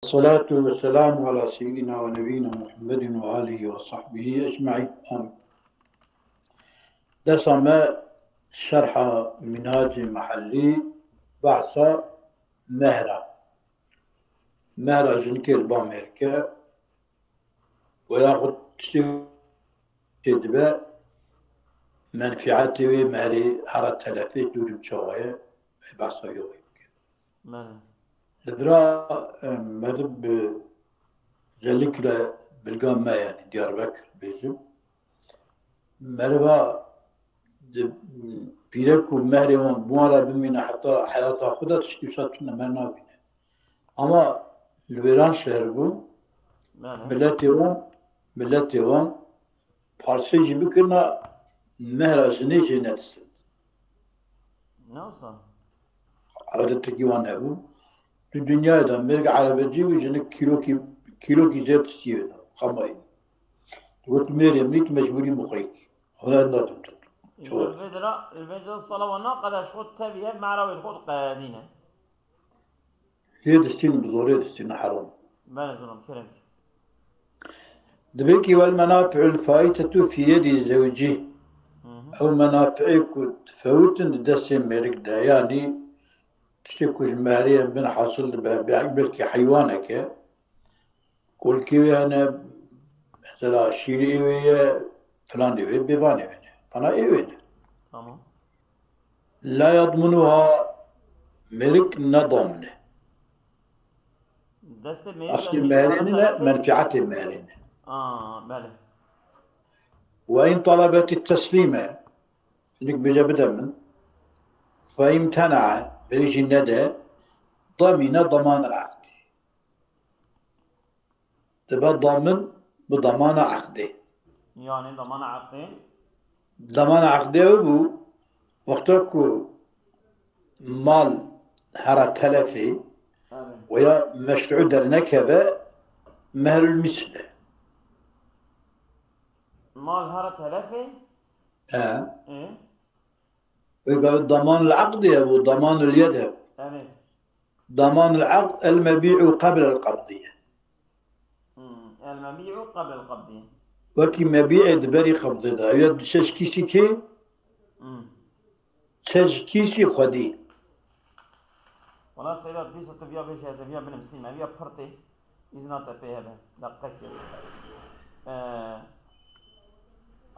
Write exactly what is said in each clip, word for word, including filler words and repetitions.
Salatu ve selamu ala seyyidina ve nebiyina Muhammedin ve alihi ve sahbihi ecmaîn. Amin. Dersa me şerha Minacê Mehellî, behsa mehra. Mehra jinikê li ba mêrike, we yaxud tiştê çê dibe, menfîetê wê mehrê hera telefê dûrim çawa ye, ê behsa wê bike. Bele. Li vira, e, meriv bi, özellikle bilga me, yani Diyarbekir bêjim. Meriva di, pîrek û mehrê wan bi wan re bimîne heta heyata xwe de tiştî wisa tune me nabîne. Ama li Wêranşehir bû, Bele. Miletê wan, miletê wan parsê jî bikirina mehra jinê jê nedistin. Ne wisa? Adeteke wan hebû. Di dinyayê de mêrik erebecî bû, jinik kîlokî, kîlokî zêr tiştiyê da, xemayî. Got, mêrê min î tu mecbûrî mixweyî. Hûn ez nadim tu. Îcar vê dira, vê dira sala wan naqede ji xwe tevî hev mehra wê li xwe diqedîne. Lê distîn bi zorê distîn heram. Bele zilam, kerem ki. Dibê ki wel menafi'ul faîtetu fî yedî zewcî. Hı hı. Ew menafi'ê ku difewitin di destê mêrik de, yanî tiştê ku ji mehrê em bin hasil dibe, be-, belkî heywaneke, kolkê wê hene, mesela şîrê wê ye, filanê wê, bêvanê wê ne. Bana ê wê ne. Tamam. La yadmunuha, mêrik nadamne. Destê mêrik Aslî yani mehrê nîne, tarafê menfiatê mehrê ne. Aa, bele. Ve in talabeti teslîme, nik bêje bide min. Fe imtenae, berî jî nede, damîne daman el aqdî. Dibe damin bi damana eqdê. Yani damana eqdê? Damana eqdê ew bû, wexta ku mal hera telefê Evet. we ya meşru dernekeve, mehrul misl e. Mal hera telefê? E. E? Wê gavê damanul eqdê ev û damanul yed ev. Evet. Damanul eqd el mebî'u qebl el qabdî ye. Hmm, el mebî'u qebl el qabdî. Wekî mebî'ê di berî qabdê de. Ev ya diçe ji kîsî kê? Hmm. Çe ji kîsî xwedî. Wala Seyda, dîsa tu viya bêjî, ez ê viya binivîsîm, ev ya pirtê. Îzna te pê hebe. Deqeqek. Ee,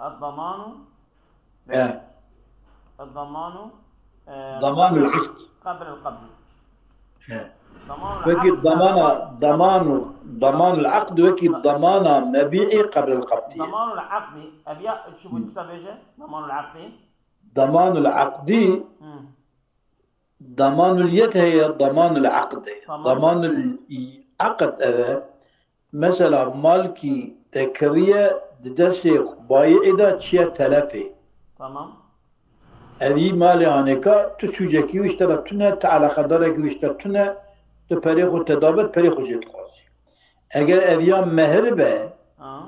Eddamanu. He. Eddamanu. Ee, Damanul aqd. Qabl el qabd. He. Damanul Wekî aqd. Damana, damanu, damanul aqd wekî damana mebî'î qabl el qabdî. Damanul aqdî. Ev ya çi bû, Hı. dîsa bêje? Damanul aqdî. Damanul aqdî. Hı. Damanul yed heye, damanul aqd heye. Tamam. Damanul aqd ev e. Mesela malkî te kiriye di destê bayi'ê de çiye telefê. Tamam. Evî malê hanêka tu sûcekî wî ji te re tune, tu eleqedarekî wî ji te tune, tu perê xwe te dabe, perê xwe jê dixwazî. Eger ev ya mehir be, Ha.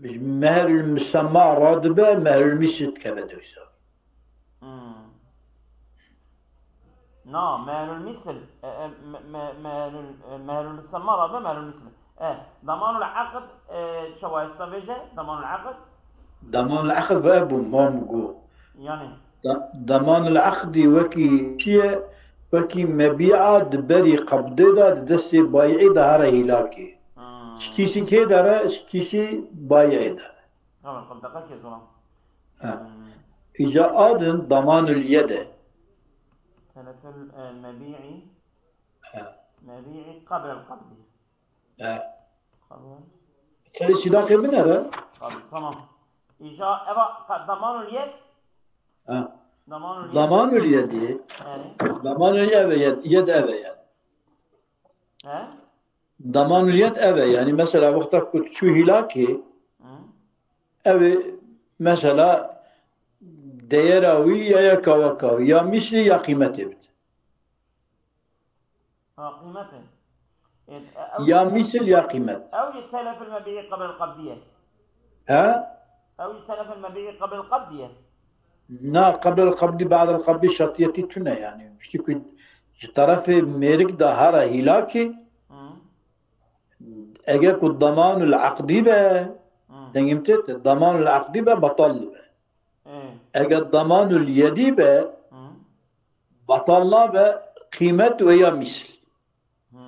Ji mehrül musemma radibe, mehrül misl dikeve dewsa. Hmm. Na, mehrül misl, e, e, me, me, mehrül, e, mehrül musemma radibe, mehrül misl. E, damanul aqd, e, çawa hesabêje? Damanul aqd? Damanul aqd ve bû, mam gu. Yani? Da-, damanul aqdî wekî çi ye? Wekî mebîa di berî qebdê de, di destê bayi'ê de here hîlakê. Hmm. Ji kîsî kê de re? Ji kîsî bayi'ê de re. Tamam, qebdeqe kê zona. Ha. Hmm. Îca adin damanul yede. Teleful, e, mebî'i. Ha. Mebî'i qebl el qabdî. He. Tamam. Serê sîdaqê binere. Tamam, tamam. Îja eva qa-, damanul yed. He. Damanul yed. Damanul yed ye. Yani. Damanul yed, yed, yed eve yani. He? Damanul yed eve yani. Mesela wexta ku tu çû hîlakê, Hı. ev mesela deyera wî ya yeka weka wî, ya mîslî ya qîmetê bit. Ha, qîmetê. E, e, ew Ya jî, mîsil ya qîmet. Ew jî teleful mebî'î qebl el qabdî ye. He? Ew jî teleful mebî'î qebl el qabdî ye. Na, qebl el qabdî, ba'd el qabdî şertiyetî tune yani. Piştî ku ji terefê mêrik de hara hîlakî, Hı. Eger ku damanul aqdî be, Hmm. dengê min tê, damanul aqdî be, betal dibe. Ê. Eger damanul yedî be, Hmm. betal nabe, qîmet we ya mîsl. Hmm.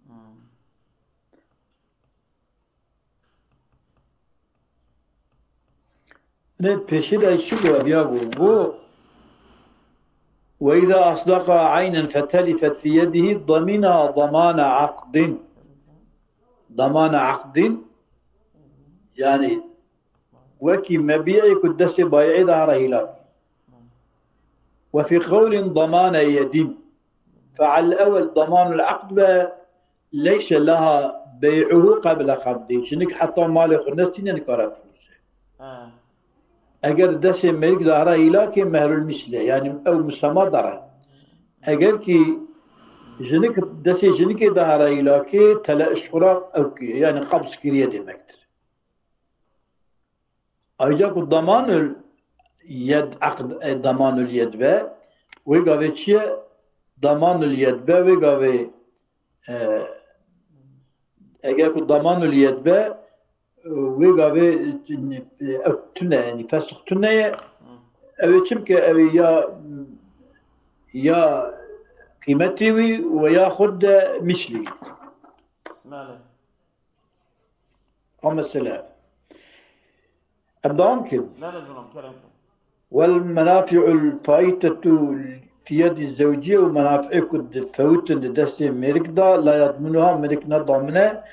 Hmm. Ne pêşî de çi bû, eviya bû. Bû, "Ve izâ asdaqa aynen fetelifet fî yedihî damîna damana aqdin." Damana aqdin, yani wekî mebî'ê ku destê bayî'ê de hara hîlak. "Ve fî qewlin damana yedin." Fe'al ewel damanul aqd be, leyse leha bey'uhu qeble qabdî. Jinik heta malê xwe nestîne nikare firûze. Ha. Eger destê mêrik dahra hîlakê mehrul mîsle, yani ew misema dara. Eger ki jinik destê jinikê dahra hîlakê tele işxura ew kiriye, yani qabz kiriye demektir. Ayrıca ku damanul yed, aqd, e, damanul yed be, wê gavê çi ye? Damanul yed be, wê gavê, e, eger ku damanul yed be, wê gavê, e, ew tune, yani fesix tune ye. Ew ê çi bike? Ew ê ya, ya qîmetê wî we ya xwe de mîslî wî. Belê. A mesele. Em dewam bikin. Belê zilam, kerem ke. "Wel menafi'ul faîtetu fî yedî zewciye" û menafi'ê ku difewitin di destê mêrik de, "la yadminuha", mêrik nedamine,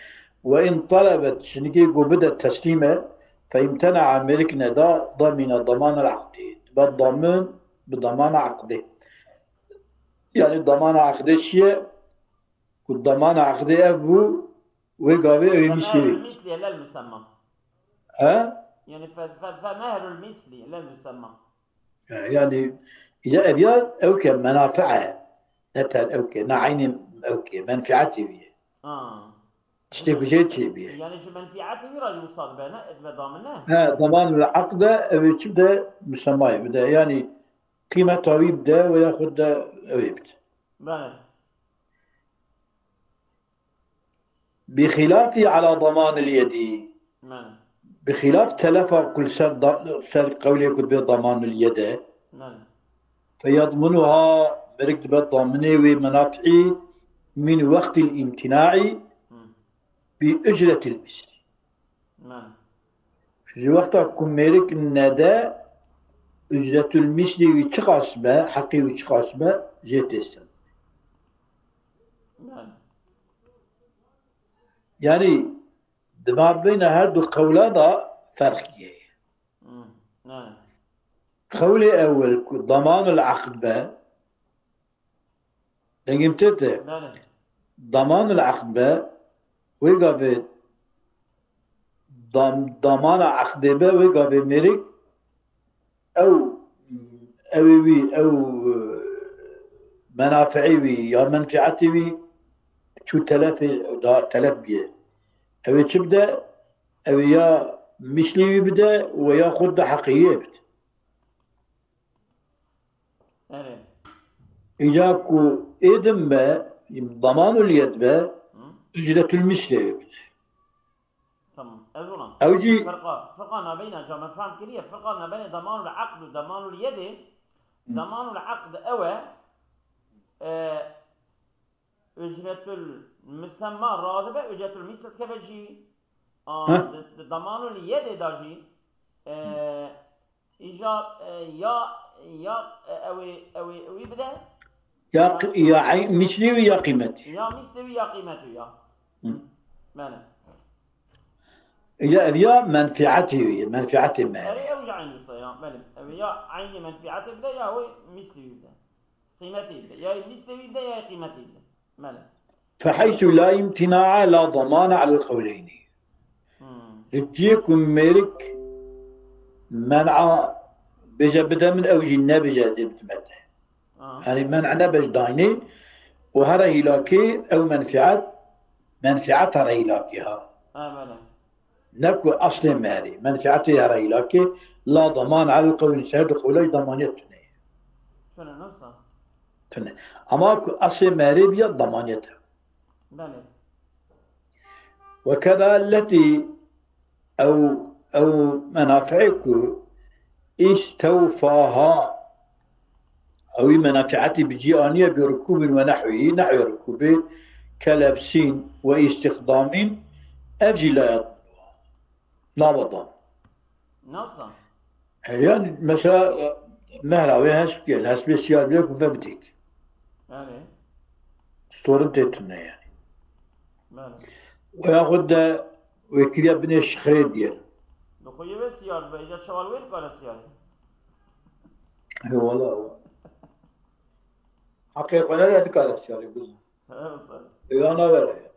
"ve in talebet", jinikê ku bide teslîm e, "fe imtena'a", mêrik neda, "damîna damanel aqdî", dibe damin bi damana aqdê. Yani damana aqdê çi ye? Ku damana aqdê ev bû, wê gavê ew ê mîsê. Femehrul misli lel musemma. He? Yani fe, fe, femehrul misli lel musemma. He, yani, ya ev ya ew ke menafe e. Ne ten ew ke, ne eynê ew ke, menfiatê wî ye. Ha. Tiştê ku jê çêbîye. Yani ji menfiatê wî re jî wisa dibe, ne? Dibe damin, ne? He, daman ve aqde, ew ê çi bide, musemmayê bide. Yani, qîmeta wî bide, ve ya xwe de ew ê bide. Belê. Bi xilafî ala damanil yedî. Belê. Bi xilaf telefa ku li ser da-, ser qewlê ku dibe damanil yede. Belê. Feyadminuha, mêrik dibe daminê wê menafi'î min wextil îmtinaî Hı. bi ücretil mislî. Belê. Ji wexta ku mêrik nede, ücretül mislî wî çiqas be, heqî wî çiqas be, jê tê stendinê. Belê. Yani, di mabeyna her du qewla de ferq ye. Hmm, yani. Qewlê ewil ku damanul aqd be, dengê min tê te. Belê. Damanul aqd be, wê gavê dam-, damana aqdê be, wê gavê mêrik ew, ew ê wî, ew, e, menafeê wî ya menfiatê wî çû telefê, da telef bîye. Ew ê çi bide? Ew ê ya mislî wî bide û ya xwe de heqî wî bide. Erê. Îca ku êdim be, damanul yed be, Hı. ücretül mislê wî bide. Tamam. Ez olam. Ew jî Firqa, firqa nabeyna, ca me fehm kiriye. Firqa nabeyna damanul aqd û damanul yedê. Hı. Damanul aqd ew e, e, ücretül musemma radibe, ücretül misl dikeve jî. A, Hı. di, di damanul yedê de jî, e, Hı. Îja, e, ya, ya, e, ew ê, ew ê, ew ê bide. Ya Ya qi-, ya ey-, mislî wî ya qîmetî. Ya mislî wî ya qîmetî ya. Hı. Belê. Ya ev ya menfiatê wî, menfiatê me. Erê ew jî eynî wisa ya, belê. Ew ya eynî menfiatê bide ya wê mislî wî bide. Qîmetê bide. Ya mislî wî bide ya qîmetê bide. Belê. Feheysu la imtina'a la damana alel qewleyni. Hmm. Li cihê ku mêrik men'a bêje bide min, ew jî nebêje ez ê bidime te. Aha. Yani men'a nebe ji daynê û here hîlakê ew menfiat, menfiat here hîlakê ha. Ha, belê. Ne ku eslê mehrê, menfiatê here hîlakê, la daman alel qewleyni, ser du qewlay damaniyet tune ye. Tune nasıl? Tune. Ama ku eslê mehrê biya damaniyet e. Belê. وكذا التي ew, ew menafi'ê ku istewfaha, ew î menafi'etî bi cî aniye bi rikûbin ve nehwî, nehwî rikûbê, kelebsîn ve îstixdamîn, ev jî la yadminu. Nava dam. Nasıl? Her yani mesela mehra ve hesp gel, hesbê siyar bile ku ve bidik. Yani. Sorun tê tune yani. Belê. Veya xwe de wekiliya binê şixrê diyelim. Di xwe yê ve siyar be, îca çawa wê dikare siyarê? He wala. Heqê xwe ne dikare siyarê kuzim. He, wisa. Ewla navere.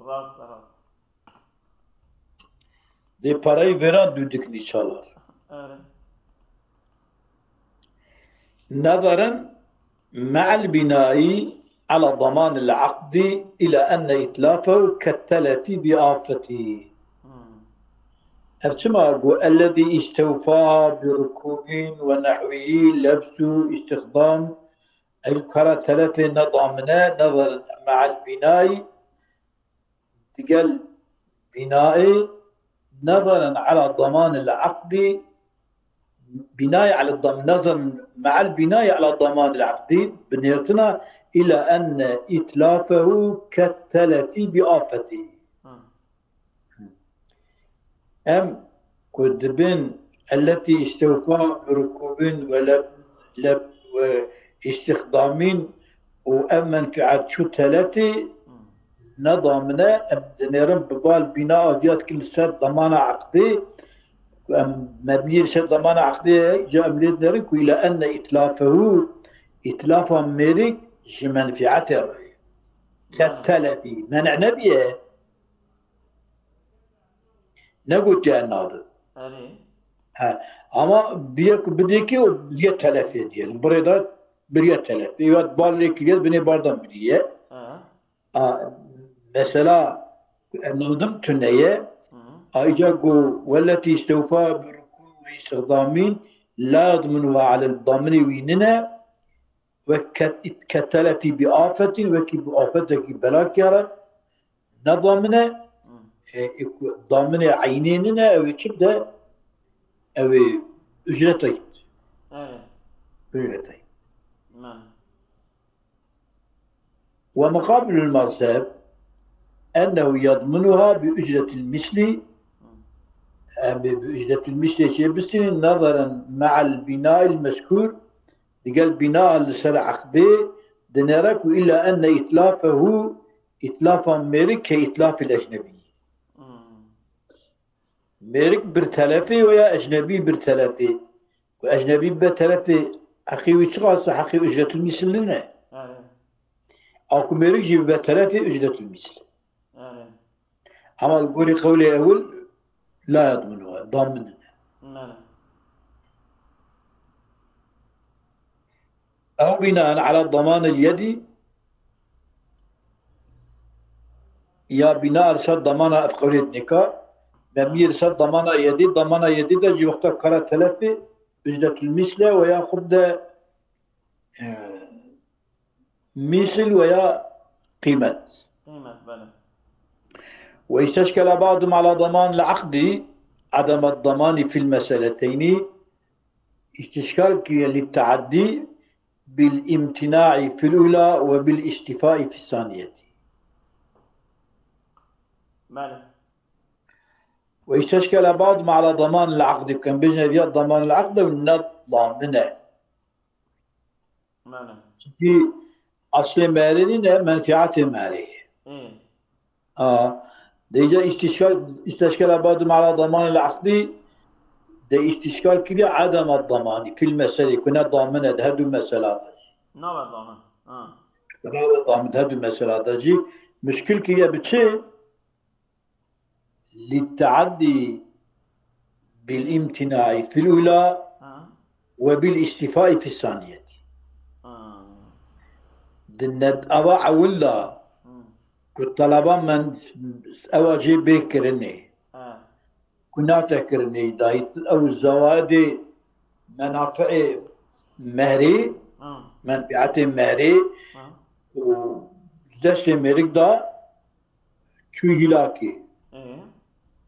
Rast, rast. Lê parayî vêran dû dikinî çalar. Are. نظرا مع البناء على ضمان العقد إلى أن إتلافه كالتلف بآفته. Hmm. Ev çima got, الذي استوفى بركوب ونحوه لبس استخدام, ew kara telefê nedamine, نظرا مع البناء, digel bînayê, نظرا على ضمان العقد, بناء على الضم-, نظرا مع البناء على ضمان العقد, binêrtina, إلى أن إتلافه كالتلف بآفته. Hmm. Em ku dibin التي استوفى بركوب ولب-, leb-, ve îstixdamîn û ev menfiat çû telefê, Hmm. nedamine, em dinêrin bi bal bîna aviya dikin li ser damana eqdê, ku em mebniyê li ser damana eqdê ye, ca em lê dinêrin ku إلى أن إتلافه, îtlafa mêrik ji menfiatê re ye. Hmm. Ket telefî, men'a nebiye. Negotiye nadin. Erê. He. Ama biriye ku bidêkê û biriye telefê diyelim. Buraya da biriye telefê. Ya bal lê kiriye, binê bardan biriye. He. A, mesela, em nadim tune ye. Hı. A, îca ku والتي استوفى بركوب واستخدام لا يضمنها على الضامن wî nine. Wek ket-, ketelefi bi afetin, wekî bi afetekî belakiya re, ne damine, Hmm. e, e, ku damine eynê nine, ew ê çi de, ew ê ücrete git. Evet. Ücrete git. Mem. ومقابل المذهب أنه يضمنها بأجرة المثل, Hmm. em ê bi ücretül misli çê bistînin, نظرا مع البناء المذكور, digel bîna li ser eqdê dinêre ku إلى أن إتلافه, îtlafa mêrik ke îtlafil ecnebî. Hmm. Mêrik bir telefê veya ecnebî bir telefê. Ku ecnebî be telefê heqî wî çiqas e, heqî ücretül misil nine. Yani. A ku mêrik jî be telefê ücretül misil. Yani. Ama li gorî qewlê ewil la yadminu, damin nine. Yani. Ew bînaen ala damanil yedî, ya bîna li ser damana ev qewlê dinika, mebnî li ser damana yedî, damana yedî de jî wexta kara telefê ücretül misle ve ya xud de, e, misil ve ya qîmet. Qîmet, belê. وإذا اشتكل بعضهم على ضمان العقد عدم الضمان في المسألتين, îstişkal kiriye للتعدي بالامتناع في الأولى وبالاستيفاء في الثانية. Belê. وإذا اشتكل بعضهم على ضمان العقد, em bêjin ev ya daman el-eqd e û ne damin e. Belê. Çunkî eslê mehrê nîne, menfiatê mehrê ye. Ê. A, de îca îstîşkal, îstîşkal بعضهم على ضمان العقد, de îstîşkal kiriye عدم الضمان في المسألة, ku ne damin e di her du mesela de jî. Nabe damin. Ha. Nabe damin di her du mesela de jî. Muşkil kiriye bi çi? للتعدي بالامتناع في الأولى Ha. وبالاستيفاء في الثانية. Ha. Di ned-, ava ewil de Hmm. ku teleba men ewa jê bê kirinê. Ha. Ku nate kirinê dayî ew zewadê menafi'ê mehrê, Ha. menfiatê mehrê Ha. û destê mêrik da çû hîlakê. Ê.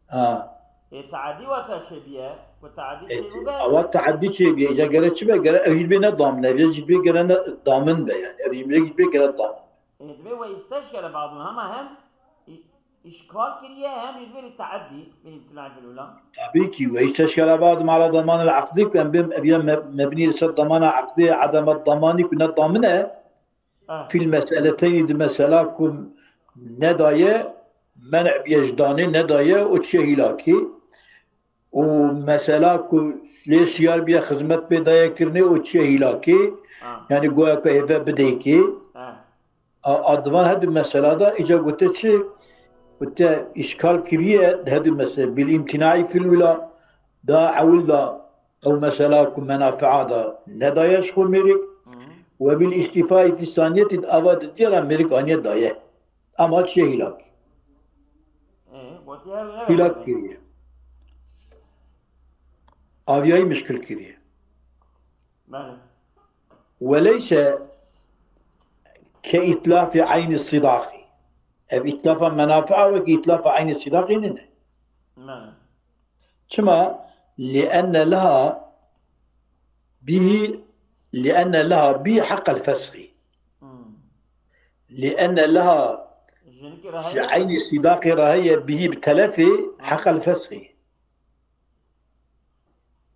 Ha. Ê teadî wata çêbiye, ku teadî çêbibe. Awa teadî çêbiye. Ya gere çi be? Gere ev jî bê ne damine. Ev jî bê gere ne damin be yani. Ev jî bê gere damin. Ê, divê we îsteşkele ba'dû hema hem î- îşkal kiriye hem jî divê li teadî, min imtina fil ula. Tabii ki, ve isteşkele ba'dû ala daman el akdi, ku em bê ev ya me- mebnî li ser damana akdi, adama damani ku ne damine, Ha. fil meseleteynî di mesela ku nedaye, men'e biye ji danê nedaye, o çiye hîlakî. Û mesela ku lê siyar biye xizmet pê daye kirinê, o çiye hîlakî. Ha. Yani goya ku hêve bidêkî. Ha. A, a divan hedu mesela da ica gote çi? Gote îşkal kiriye hedu mesela bil imtina'i fil ula da ewil da ew mesela ku menafi'a da nedaye ji xwe mêrik Hı. ve bil îstîfai fi saniyetî ava di diyara mêrik aniye daye. Ama çiye hîlak. Ê, gotî her ne Hîlak kiriye. Aviyayî mişkil kiriye. Bele. Ve leyse ke îtlafî eynî sidaqî. Ev îtlafa menafi'a wekî îtlafa eynî sidaqî nîne. Bele. Çima? Li'enne leha bî, li'enne leha bî heqel fesxî. Hmm. Li'enne leha Jinikî re ji heye. eynî sidaqê re heye bî bi telefê heqel fesxî.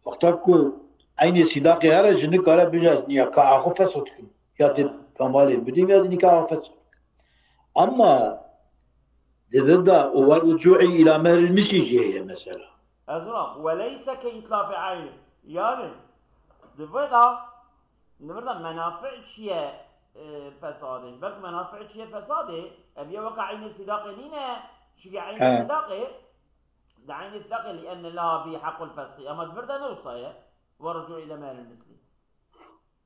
Wexta ku eynî sidaqê here jinik kare bêje ez nîka xwe fesx dikim. Ya tê Ha. pemalê bidîm ya nîka xwe fesx dikim. Ama di vir de û ve rucu'i ila mehril misî jî heye mesela. Ez ona, ve leyse ke îtlafî eynî. Yani, di vir de, di vir de menafi çiye, e, fesadê. Ji ber ku menafi çiye fesadê, ev ye weka eynî sidaqê nîne, çike eynî He. sidaqê, di eynî sidaqê li enne leha bî hequl fesxî. Ama di vir de ne wisa ye, ve rucu ile mehril misli.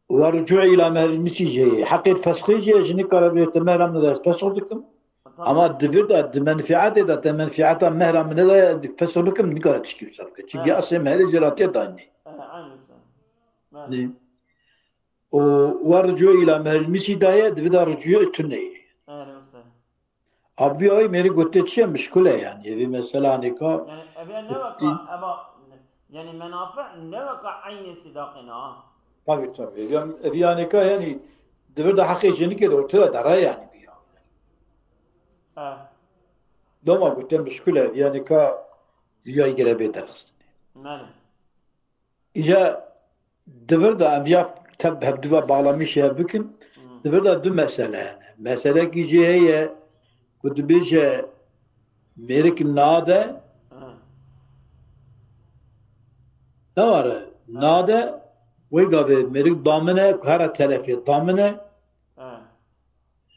Ve rucu ila mehril misî jî heye. Heqê fesxê jî ye, jinik kare bê te mehra min de ez fesx dikim. Tamam. Ama di vir de, di menfiatê de, te menfiata mehra min de ez fesx dikim, nikare tişkî wisa bike. Çünkü Evet. eslê mehrê jê ratiye danî. E, aynı wisa. Evet. Nê. O ve rucu ila mehril misî daye, di vir de rucu tune ye. Aynı wisa. Abdû awî mêrî gotiye çi ye, mişkul e yani. Evî mesela nêka Yani, ev ya ne weka, eva, yani menafi ne weka eynî sidaqê ne ha. Tabii tabii. Ev ya, ev ya nêka yani di vir de heqê jinikê de ortaya dere yani bir ya. Ha. Doma gotiye mişkul e, ev ya nêka ya gere bê derxistinê. Mene. Îca di vir de em ya teb hevdiva bağlamışê hev bikin. Hmm. Di vir de du mesele hene. Meselekî jê heye ku dibêje mêrik nade, Ha. ne ware, nade, wê gavê mêrik damine, ku hera telefê damine, Ha.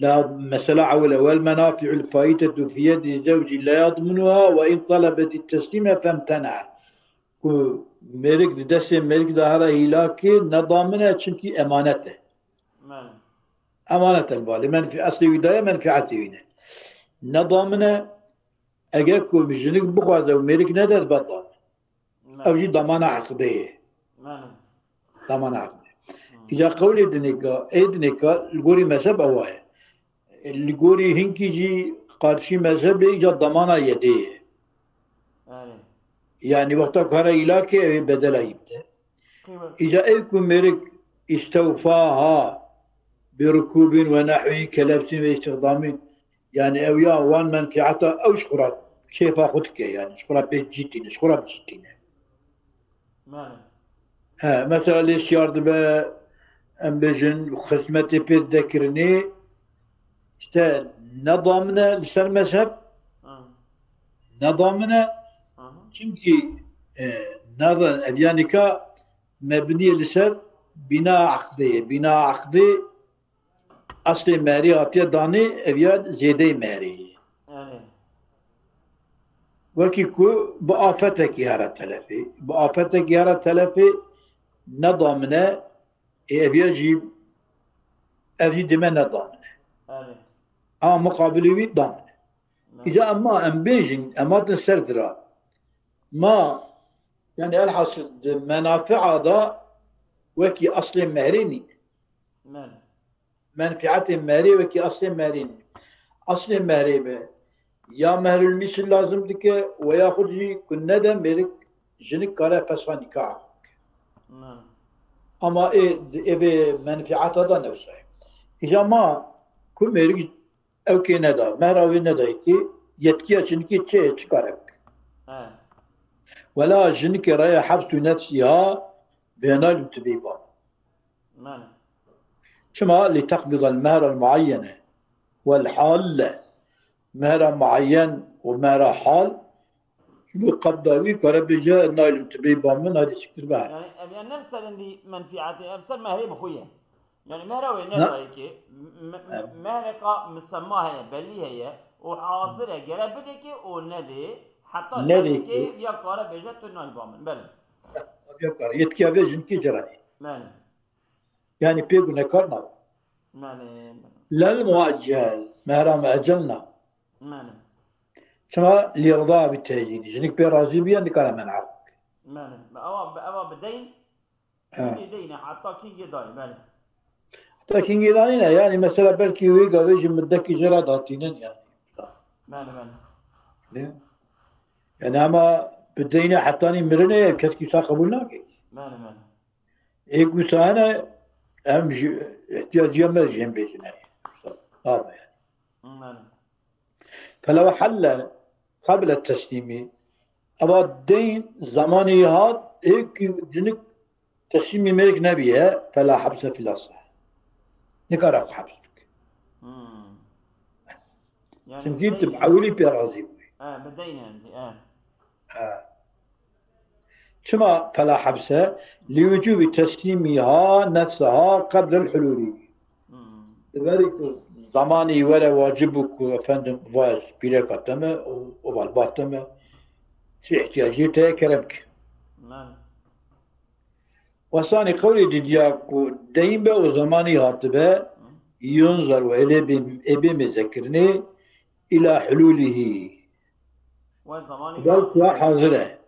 la mesela ewil ewel menafi'ul faitetu fi yedi zewci la yadminuha ve in talebeti teslime femtena. Ku mêrik di destê mêrik de here hîlakê nedamine, çimkî emanet e. Mene. Emanet e li balê. Menfi-, eslê wî daye menfiatê wî ne. Nedamine, eger ku jinik bixwaze û mêrik nede, dibe damin. Mene. Ev jî damana eqdê ye. Mene. Damana eqdê. Îca qewlê dinêka, ê dinêka, li gorî mezheb ewa ye. Li gorî hinkî jî qarşî mezhebê îca damana yedê ye. Yani. Yani wexta ku here îlakê ew ê bedela yî bide. Qîmet. Îca ev ku mêrik îstewfaha bi rikûbin ve nehwî kelebsîn ve îstixdamîn. Yani ew ya wan menfiata ew ji xwe re kêfa xwe dike yani. Ji xwe re pê cî tîne, ji xwe re bi cî tîne. Mene. He, mesela lê siyar dibe, em bêjin, xizmetê pê dide kirinê, işte, nedamine li ser mezheb, Ha. nedamine, Aha. çimkî, e, nada, ev ya nîka mebnî ye li ser bîna eqdê ye. Bîna eqdê eslê mehrê hatiye danê, ev ya zêdeyê mehrê ye. Yani. Wekî ku bi afetekî here telefê. Bi afetekî here telefê nedamine, ê ev ya jî, ev jî dime nedamine. Yani. Ama muqabilê wî damine. Ne. Îca ema em bêjin, em hatin ser dira. Ma, yani elhasil di menafi'a da wekî eslê mehrê nîne. Mene. Menfiatê mehrê wekî eslê mehrê nîne. Eslê mehrê be, Ya mehrul mîsil lazim dike we ya xwe jî ku nede mêrik jinik kare fesxa nîkaha xwe bike. Ama ê di êvê menfîata da newsa ye. Îja ma ku mêrik ew kê neda, mehra wê nedayî kê, yetkiya jinikê çi ye, çi kare bike? Wela jinikê raya hefs û nefsî ha bêhna li tibî ba. Çima? Li teqbidel mehrel muayyene wel halle. Mehra muayyen û mehra hal, ji bo qebda wî kare bêje, naylin tu bê ba min, hadi siktir be. Yani, ev yani ne ser endî menfiatê, ev ser mehrê bi xwe ye. Yani mehra wê ne dayê ki, me-, me-, mehreka misemma heye, belî heye, û hazir e, gere bidê ki, û nedê, heta nedê ki, ya kare bêje tu nayê ba min. Belê. Hadi ya kare, yetkiya vê jinikê ceranê. Belê. Yani pê gunekar na. Belê, belê. Lel muaccel, mehra muaccel na. Belê. Çima li rida bi tecîl. Jinik pê razî biye, nikare men'a bike. Belê. Be ewa, be ewa bi deyn. He. Kîngê deyne, heta kîngê dayê, belê. Heta kîngê dayê ne, yani mesela belkî wê gavê ji mirdekî jê re datînin yani. Belê, belê. Ne? Yani ama bi deyne hetanî mirinê kes kîsa qebûl nake. Belê, belê. Ê ku sahene em ji ihtiyaciya me jê bêjine. Abi yani. Belê. Felew helle qable teslîmî. Eva deyn zamanî hat, ê ku cinik teslîmî mêrik nebiye, fela hepse fil asah. Nikare xwe heps bike. Hmm. Yani Çünkü deyn tu ewilî pê razî bûyî. He, bi deyn endî, he. He. Çima fela hepse? Li wucûbî teslîmîha nefseha qeblel hulûlî. Hmm. Li berî ku zamanî were wacib bû ku efendim va ez pîreka te me û ovalba te me, çi ihtiyacî te ye kerem ke. Belê. Wesanî qewlê didiya ku deyn be û zamanî hatibe, yunzar û ê bê, ê bê mêzekirinê, ila hulûlihî. Wê zamanî Bel ku hazir e.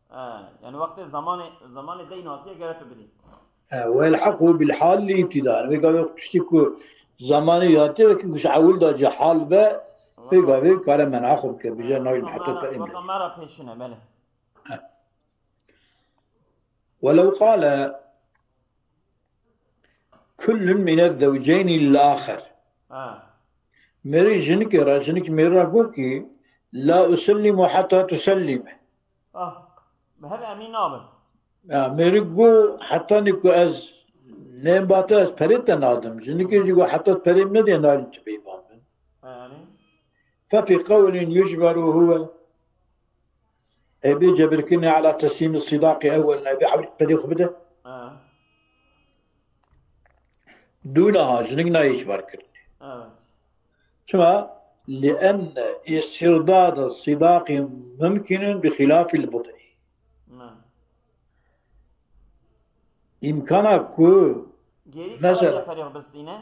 He, yani wextê zamanê, zamanê deyn hatiye gere tu bidî. He, welheqû bil hal li îbtîda. Vê gavê tiştî ku zamanî hatiye, wekî ku ji ewil da cî hal be, vê gavê kare men'a xwe bike, bije nayl heta perê me. Wata me re pêşine, belê. He. Welew qale kullun mine zewceyni lil axer. Ha. Mêrî jinikê re, jinik mêrî re got ki, la usellimu heta tusellime. Ah, bi hev emîn nabim. Ya, mêrî got, hetanî ku ez nêm bate ez perê te nadim. Jinikê jî got, heta perê min nedê naylim tu bê ba min. Ha, yani? Fe fî qewlin yucberu huwe. Ê bê cebirkirinê ala teslîmî sidaqî ewwel ne, bê ewil pedê xwe bide. Ha. Dûnaha jinik nayê îcbar kirin. Evet. Çima? Li enne îstirdada sidaqî mumkinun bi xilafil bud'i. Ha. Îmkana ku Gêrî mesela kara perê xwe bistîne.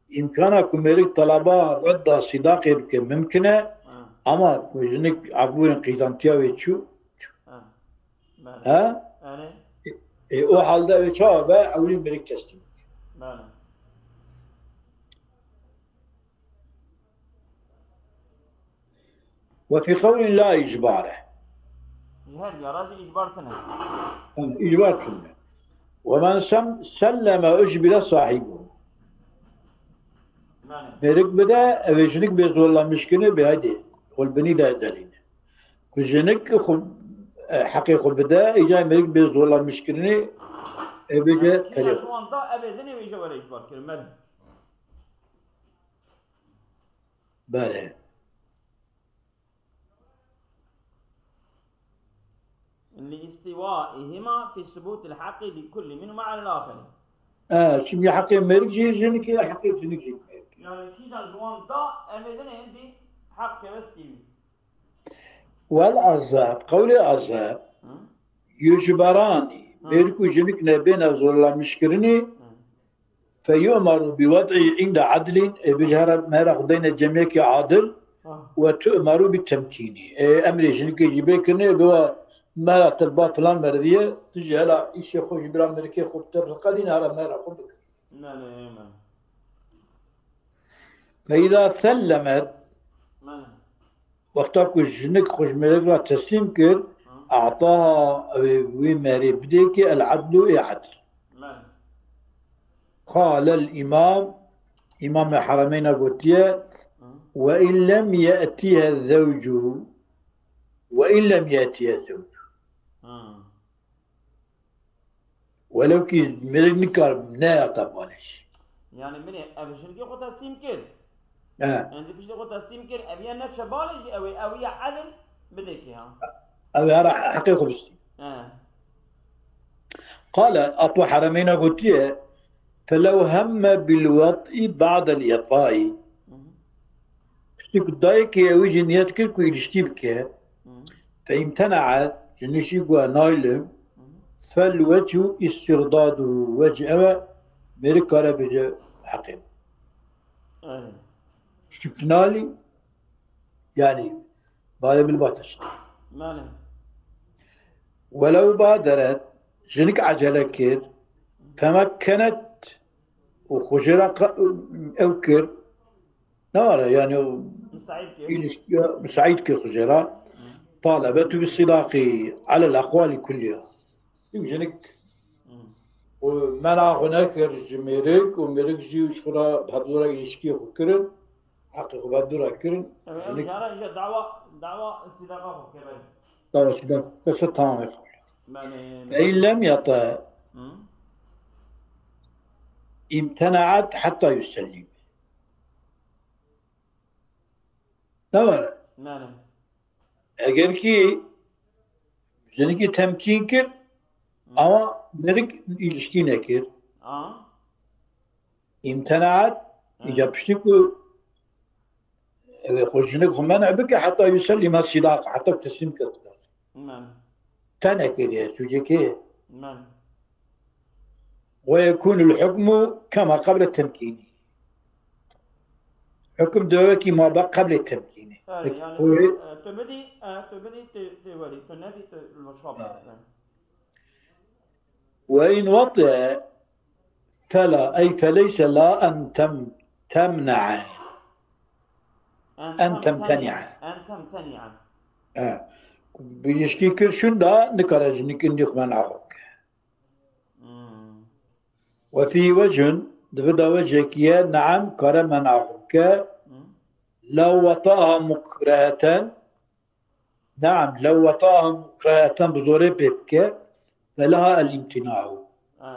Îmkana ku mêrik telaba redda sîdaqê bike mimkin e, Ha. ama ku jinik ebûrin qîzantiya wê çû, Ha. Belê. he? Erê. E, o halde wê çawa be? Ewlî mêrik teslîm bike. Belê. Ve fî qewlin la îcbar e. Ji her diyara jî îcbar tine. Hı, îcbar tune. Ve men sem-, selleme ucbire sahibu. Yani. Mêrik bide, ev ê jinik bê zorlamişkirinê bê hadi. Xwe binî de derîne. Ku jinik xwe, e, heqê xwe bide, îca mêrik bê zorlamişkirinê, e, bêje Yani, kîja perê xwe. Ji wan da ev ê dinê wê jî were îcbar kirin, belê. Belê. لاستواءهما في ثبوت الحق لكل منهما على الآخر. E, çünkü heqê mêrik jî jinikê, heqê jinik jî mêrik. Yani kîjan ji wan da em ê dinê hindî heq keve stî wî. Wel Azhar, qewlê Azhar, Hı? Yucberanî, Hı. mêrik û jinik nebêne zorlamişkirinê, Hı. Feyu'maru bi wed'i inde adlin, e, bi jara mehra xwe deyne cemiyekî adil, Ah. Ve tu'maru bi temkînî. E, emrê jinikê jî bê kirinê, bi wa mehra te li ba filan merdî ye, tu jî hela îşê xwe ji bira mirikê xwe bi te bi qedîne hela mehra xwe bikir. Ne, ne, ne. Fe îza sellemet, Ne, ne. Wexta ku jinik xwe ji mêrik re teslîm kir, a'taha, ew ê wê mêrê bidê ki el-adlu, ê edl. Belê. Qale el-îmam, Îmamê Heremeyna gotiye, "Ve in lem ye'tihe zewcu, ve in lem ye'tihe zewcu." Hı. Welew kî mêrik nikar neyata balê jî. Yani min ê ev jinikê xwe teslîm kir. He. Em di piştê xwe teslîm kir, ev ya neçe balê jî, ew ê, ew ya edil bidê kê ha. Ew ê hera heqê xwe bistî. He. Qale, Apo Heremeyna gotiye, "Felew hemme bil wet'i ba'del i'ta'i." Hı hı. Piştî ku dayikê ew jî niyet kir ku îlişkî bike, Hı hı. Fe imtene'et, jinî jî got, "Naylim." Hı hı. "Fel vecu istirdadu." Vec ev e, mêrik kare bêje heqê. Aynen. Piştî ku tu nalî, yani, balê min bate şt. Belê. Welew baderet, jinik ecele kir, temekkenet û xwe jê re qa-, ew kir, ne were, yani, Müsait ki. ilişkiya müsait kir xwe jê re. Hı. Talebet bi sidaqî alel aqwali kulliha. Jinik Hı. û mena xwe nekir ji mêrik û mêrik jî ji xwe re bi hevdû re ilişkiyê xwe kirin. Heqê xwe berdûra kirin. Ew, ew Hinek jara îja dawa, dawa sîdaqa xwe bike, belê. Dawa sîdaqa kese tamam e. Belê, Fe belê. in lem yete Hı? imtene'et hatta yusellim. Ne var? Belê. Eger ki jinikî temkîn kir, ama mêrik ilişkî nekir. A? İmtenaat, Hı. Îca piştî ku ew ê xwe jinik xwe men'a bike, heta yusellima sidaqa, heta ku teslîm ke. Men. Te nekiriye, sûcê kê? Men. Ve yekûnul hukmu kema qeble temkînî. Hukm di wekî ma be qeble temkînî. Erê, yani, Wê e, tu bidî, e, tu bidî, tu, tu werî, tu nedî, tu li xwe bistî. Ha. Ve in wati'e fela, ey feleyse la en tem-, temne'e. En En temteni'e. En temteni'e. E, bi ilişkî kir şûnda nikare jinik indî xwe men'a xwe bike. Hmm. Ve fî vecihun, di vir de wecihekî ye, ne'em, kare men'a xwe bike. Hmm. Lew wataha mukreheten, Ne'am, lew wetaha mukreheten bi zorê pê bike, feleha el-imtina'u. Ha.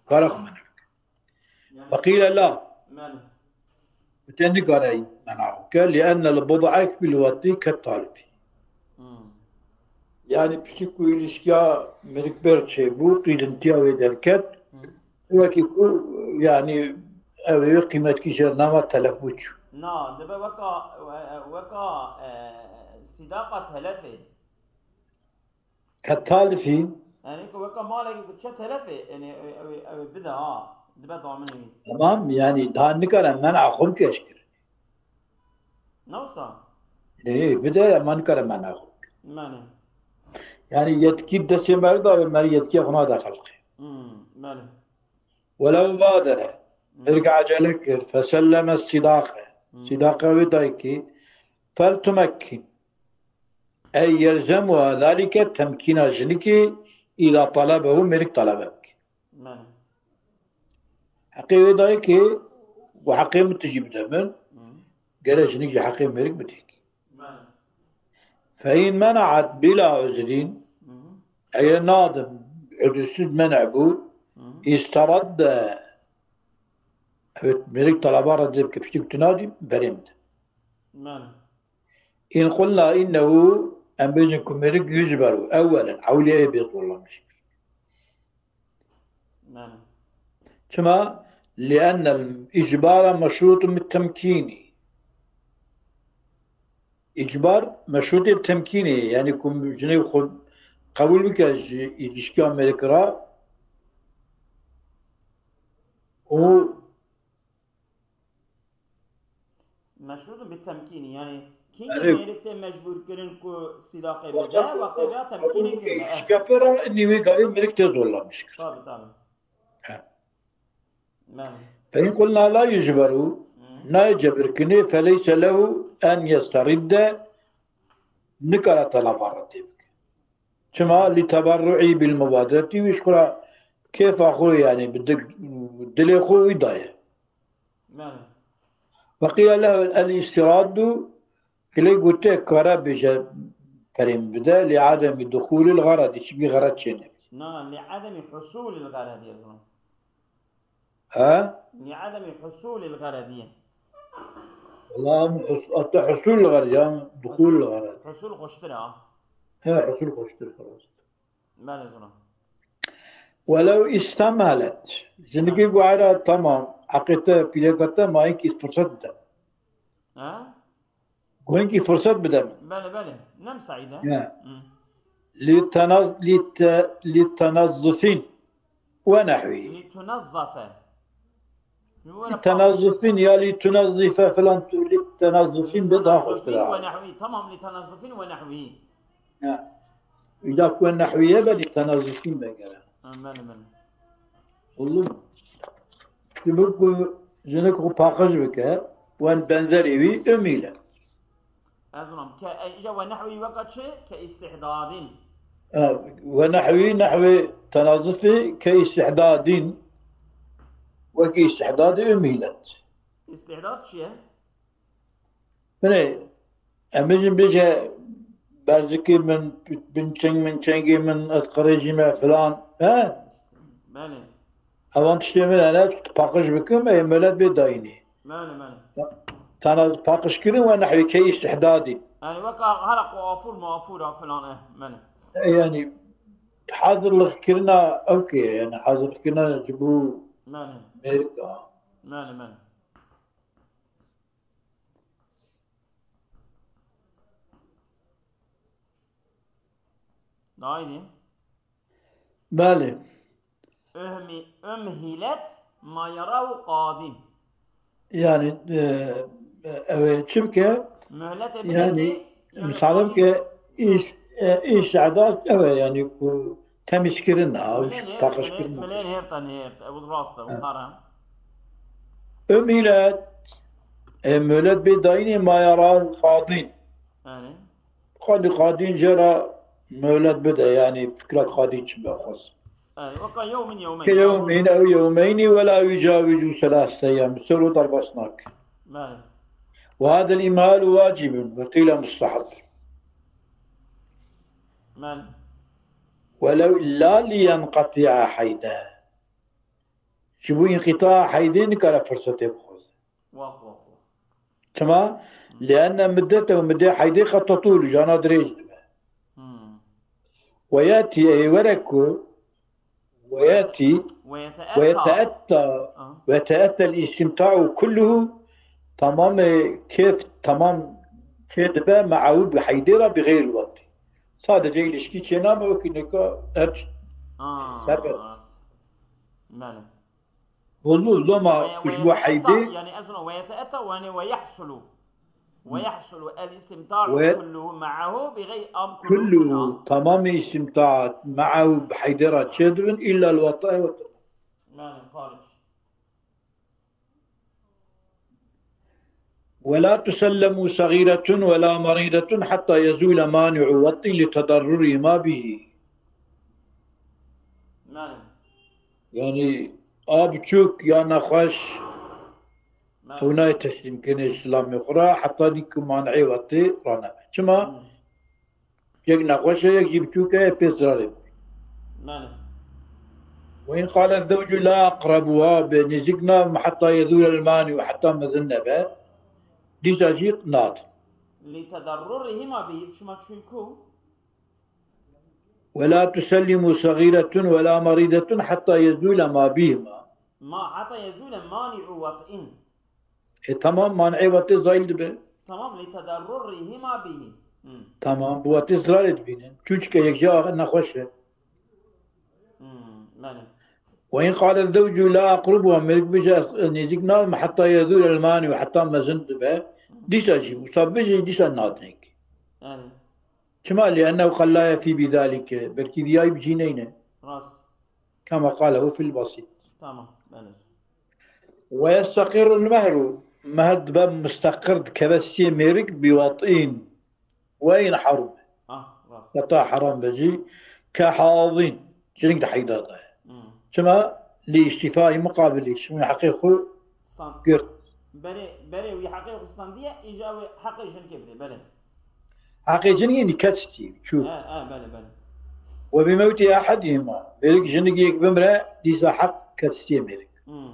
Kare xwe men'a bike. Yani Ve qîle la. Men. Te nikare men'a xwe bike, li ennel bud'a bil wetî ket talifî. Hmm. Yani piştî ku ilişkiya mêrik ber çêbû, qîlintiya wê derket, Hmm. Wekî ku, yani, ew ê qîmetkî jêr nema telef bû çû. Na, dibe weka, we-, weka, e, sîdaqa telefê. Ke talifî. Yani ku weka malekî ku çe telefê, yani ew, ew, ew bide ha, dibe daminê wî. Tamam, yani daha nikare men'a xwe bike eşkere. Nawsa? Ê, bide, ema nikare men'a xwe bike. Mane. Yani yetkî destê me da ve me yetkiya xwe nade xelqê. Hmm, mane. Welew badere, Hmm. Mêrik acele kir, feselleme sidaqe, Hmm. Sidaqe wê dayikî, fel tumekkin. Ey yelzemuha zalike temkîna jinikî, îza talabehu, mêrik talebe bike. Mane. Heqê wê dayikê, û heqê min tu jî bide min, Hmm. Gere jinik jî heqê mêrik bidêk. Mane. Fe in mena'at bila uzrin, Hı hı. Eger nadim, udursuz men'a bû, Hı hı. İstaradde, evet, mêrik talaba re dibke, piştî ku tu nadî, berê min de. Mane. In qulna innehu, em bêjin ku mêrik yücberu, ewwelen, ewlî ê bê zorlamiş. Mane. Çima? Li ennel icbara meşrûtun bit temkînî. Îcbar meşrûtê bi temkînê, yani ku jinê xwe qebûl bike ji îlişkiya mêrik re û Meşrûtun bi temkînî, yani kîngê Erê. mêrik tê mecbûr kirin ku sîdaqê bide, wextê vêya temkînê kirine. Îlişkiya pê re, nî wê gavê mêrik tê zorlamiş kir. Tabii, tabii. He. Mem. Fe in qulna la yucberu, Hı. Nayê cebirkirinê, feleyse lehu en yesteridde nikare teleba reddê bike. Çima? Li teberru'î bil mubadereti, wî ji xwe re kêfa xwe, yani bi di-, dilê xwe wî daye. Bele. Ve qîle lehu el îstîraddu, lê gote kare bêje perê min bide, li ademî duhûlil xeredî, çimkî xered çênebî. Na, na, li ademî husûlil xeredî, ez dizanim. He? Li ademî husûlil xeredî. Wela em hus-, hatta husûl xeredî, em duhûl xeredî. Husûl xweştir e, ha? He, husûl xweştir, xelas. Bele, ez dizanim. Welew istemhelet. Jinikê got, "Eyra, tamam, heqê te pîreka te, ma hinkî furset bide." Ha? Got, "Hinkî furset bide min." Bele, bele. Ne misaîde? Ya. Hı. Li tenaz-, li te-, li tenazzufin we nehwî. Li tunazzafe. Li tenazzufin ya li tunazzife filan tu-, li tenazzufin de daha xweştir e. Li tenazzufin we nehwî. Tamam, li tenazzufin we nehwî. Ya. Îda ku we nehwî ye be, li tenazzufin be gere. Ha, bele, bele. Oğlum, tu bu, bu jinik xwe paqij bike, wen benzerê wî umîle. Ez dizanim. Ke, e, îca we nehwî weka çi? Ke îstihdadîn. E, we nehwî, nehwê tenazufê ke îstihdadîn. Wekî îstihdadê umîlet. Îstihdad çi ye? Binê, em bêjin bêje berzikê min, bin çeng min, çengê min, ez qirêjî me filan. He? Bele. Evan tiştê min hene, paqij bikim, ê milet bê dayînê. Bele, bele. Tana paqij kirin we nehwî ke îstihdadî. Yani weka hera ku afûr mafûr a filan, eh, bele. E, yani hazirlik kirina ew ke, yani hazirlik kirina ji bo Bele. Mêrik a. Bele, bele. Daha iyi. Belê. Öhmi-, ömhilet ma yarahu qadin. Yani, e, e, evet, çimke Mühlet e yani, bileti, yani misal qadin. Ke iş, e, iş edat, evet, yani bu temizkirin ha, Milên hêr, paqijkirin. Milên, milên hêr te nêrt, ew rast e, ew haram. Ömhilet, e, mühlet bê dayînê ma yarahu qadin. Yani. Qadî, qadîn jê re mühlet bide, yani fikra qadî çi be xwest. Yani, weka yewmin yewmeyn. Ke yewmin ew yewmeynî we la yucawizu selasete eyyam. Ser o derbas nake. Bele. Ve hadel imhalu wacibun ve qîle mustahab. Bele. Welew la liyenqeti'a heyde. Ji bo înqîta heydê nikare firsetê bixwaze. Wah, wah, wah. Çima? Lienne middete û middê heydê qe tetûl, jana dirêj dibe. Hmm. Ve yetî, ê were ku, ve yetî, Ve yeteetta. ve yeteetta, Ah. ve yeteetta el-istimta'u kulluhu, tamamê kêf, tamam çê dibe, me'ahu bi heydê re bi xeyr wextî. Sadece ilişkî çê nabe wekî nika her tişt Ah, serbest. rast. Bele. Wellû loma Ve, ve ji bo yeteetta, heydê. Yani ez ona ve yeteetta, yani ve yahsulu. Ve yahsulu el istimta'u Ve kulluhu ma'ahu bi gay-, am kulluhu Kulluhu, tamamê istimtaat, ma'ahu bi heydê re çêdibin, illa li weta-, weta-. Yani hariç. ولا تسلم صغيرة ولا مريضة حتى يزول مانع وطئ لتضررهما به. Bele. Yani, a biçûk ya nexweş, Bele. ew nayê teslîmkirinê ji zilamê xwe re, heta nî ku maneyê wetê ranebe. Çima? Hmm. Yek nexweş e, yek jî biçûk e, pê zirarê bû. Bele. Ve in qale zewcu la aqrebuha, be nêzîk nabim heta yezûlel mani û heta mezin nebe, dîsa jî nadin. Li tedarrurihima bihî, çima çûn ku? Ve la tusellimu sagîretun ve la merîdetun heta yezûle ma bihima. Ma, heta yezûle mani'u vat'in. E, tamam, man'ê wetê zayil dibe. Tamam, li tedarrurihima bihi. Hmm. Tamam, bi wetê zirarê dibînin. Çûçike yek jî nexweş e. Hmm, bele. Ve in qale zewcu la aqrubuha, mêrik bêje ez nêzîk nabim heta yezûl el mani û heta mezin dibe. Dîsa jî, wisa bêje dîsa nadin. Yani. Çima? Li ennehu qad la yefî bi zalike. Belkî viyayî bi cî neyne. Rast. Kema qalehu fil basit. Tamam, bele. Ve yesteqirrul mehru. Mehr dibe musteqir, dikeve stiyê mêrik, bi wat'în. Weyn harum. Ah, rast. Heta haram be jî. Ke hadîn. Jinik di heyda da ye. Hmm. Çima? Li îstîfayî muqabilî. Şimî heqê xwe Stand. girt. Berê, berê wî heqê xwe standiye, îja wê heqê jinikê bidê. Belê. Heqê jinikê nî ket stî. Çû. He, he, belê, belê. Ve bi mewtî ehedîhima. Mêrik jinik yek bimre, dîsa heq ket stiyê mêrik. Hmm.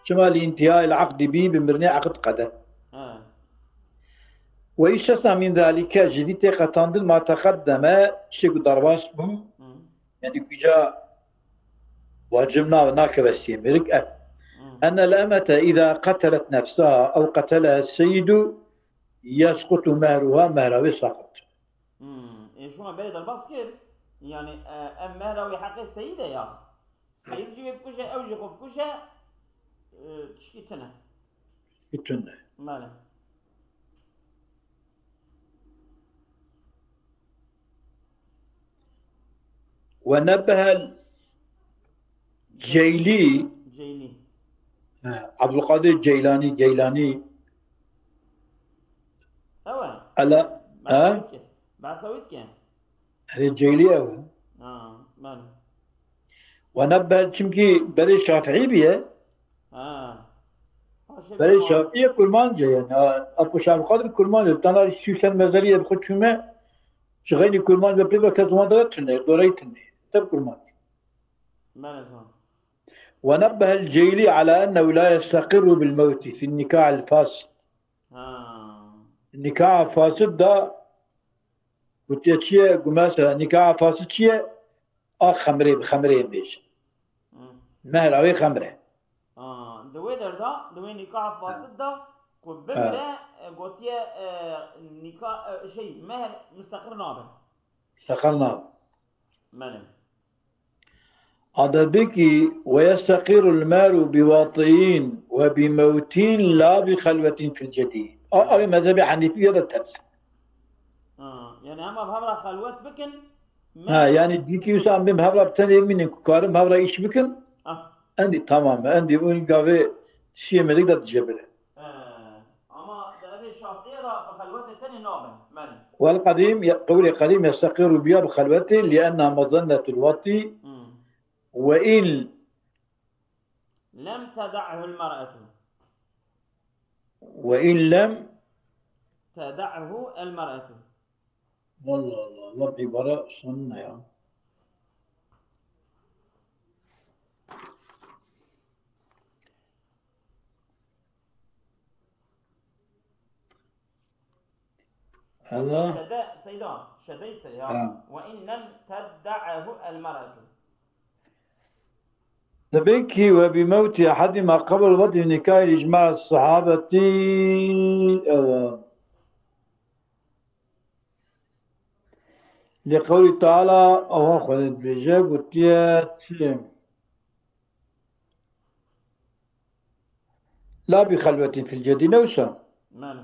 Çima li intihayil aqdî bî, bi mirinê aqd qede. Ha. Ve yustesna min zalike, ji vî tê qetandin ma teqeddeme, tiştê ku derbas bû, Hı. yani kuca wacib na, nakeve stiyê mêrik, ev. Hı. Enne el emete îza qetelet nefsaha ew qeteleha seyidu yesqutu mehruha, mehra wê saqit. Hmm. E, şuna berê derbas kir. Yani, e, em mehra wê heqê seyîd e ya. Seyîd jî wê bikuje, ew jî xwe bikuje, e, tişkî tune. Tişkî tune. Belê. Ve nebbehel Ceylî. Ceylî. He, Abdülkadir Ceylanî, Geylani. Ew e. Ela, Behsa he? wî dike. Behsa wî dike. Erê Ceylî ew e. Ha, belê. Ve nebbehel çimkî berê Şafîî bîye. Ha. Paşê Berê Kurman. Şafîî Kurmanc e yani. Ha, Apo Şafî Kadir Kurmanc e. Tana Süsen Mezeliye bi xwe çûme. Ji xeynî Kurmanc ve pê ve kes wan de tune, doreyî tune. Tev Kurmanc. Belê, tamam. Ve nebbehel Ceylî ala ennehu la yesteqirru bil mewtî fi nikahil fasid. Ha. Nikaha fasid da gotiye çi ye? Gu mesela nikaha fasid çi ye? A xemrê, bi xemrê ên bêjin. Hı. Mehra wê xemr e. Ha, di wê derda, di wê nikaha fasid da ku bimire, e, gotiye, e, nika-, e, şey, mehr musteqir nabe. Musteqir nabe. Belê. Adebekî ve yesteqirul meru bi wati'in ve bi mewtin la bi xelwetin fil cedî. A, ew mezhebê Henîfî ya da ters. Ha, yani hema bi hevra xelwet bikin, Ha, me- yani dîkî wisa em bêm hevra bi tenê bimînin ku karim hevra îş bikin. Ah. Endî tamam e. Endî ûn gavê şiyê mêrik de dicebire. He. Ama di evê Şafîye de bi xelwetê tenê nabe. Belê. Wel qedîm, ye-, qewlê qedîm yesteqîru biya bi xelwetê, li enna mezennetul wetî Hmm. ve in Lem teda'hu el mer'etu. Ve in lem Teda'hu el mer'etu. Allah Allah, Allah bir ibare sonuna ya. Allah. Şede, Seyda, şedeyse ya. Ha. Ve in lem tedda'ehu el mer'etu. Dibê kî ve bi mewtî ehedî ma qebl ve di nikayê îcma sahabetî ew. Li qewlî Teala, ewa Xwedê dibêje, gotiye çi? La bi xelwetin fil cedî, ne wisa? Mane.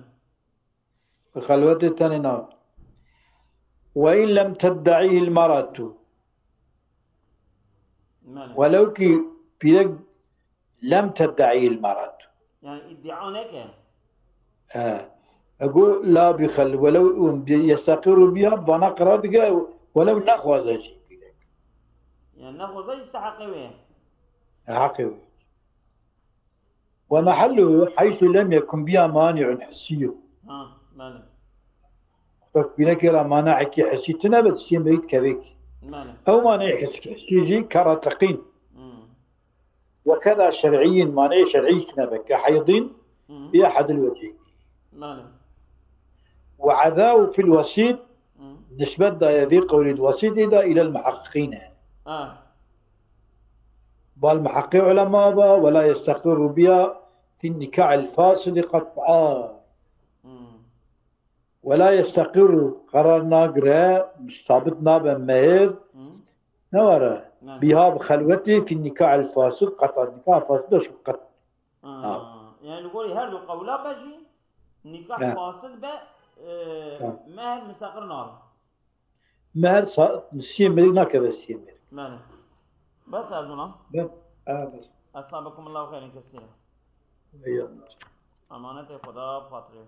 Bi xelwetê tenê nabe. Ve in lem tedda'îhil mer'etu. Mane. Welew kî pîrek lem tedda'îhil mer'etu. Yani îdia neke. He. Ego la bi xel-, welew bi yesteqiru biha, bana qerar dike, welew nexwaze jî pîrek. Yani nexwaze jî se heqê wê ye. Heqê wê. Ve mehelluhu heysu lem yekun biha mani'un hissiyyun. Ha, belê. Wek pîrekê re mana'ekî hissî tune be, dişiyê merî dikevêkî. Belê. Ew maneyê his-, hissî jî kerreteqîn. Hmm. Ve keda şer'iyyin, maneyê şer'î jî tune be, ke heydîn, Hmm. bi ehedil wecihî. Belê. Ve ezahu fil wesît, Hmm. nisbet daye vî qewlî di wesîtî de îlel muheqqiqîn e. Ha. Bal muheqqiq ulema ve, ve la yesteqirru biha fi nikahil fasidi qet'a. Hmm. Ve la yesteqirru, qerar nagire, sabit nabe mehir, Hmm. ne were, Yani. biha bi xelwetî fi nikahil fasid qet'a, nikah fasid de şu qet. Ha. Ha. Yani li gorî her du qewla be jî nikah Ha. fasid be, e, Ha. mehr mustaqir nabe. Mehr sa-, siyê mêrik nakeve siyê mêrik. Mane. Bes ez ona. Ben, ha, bes. Esabekumullahu xeyren kesîra. Eyvallah. Emanetê Xweda bi xatirê.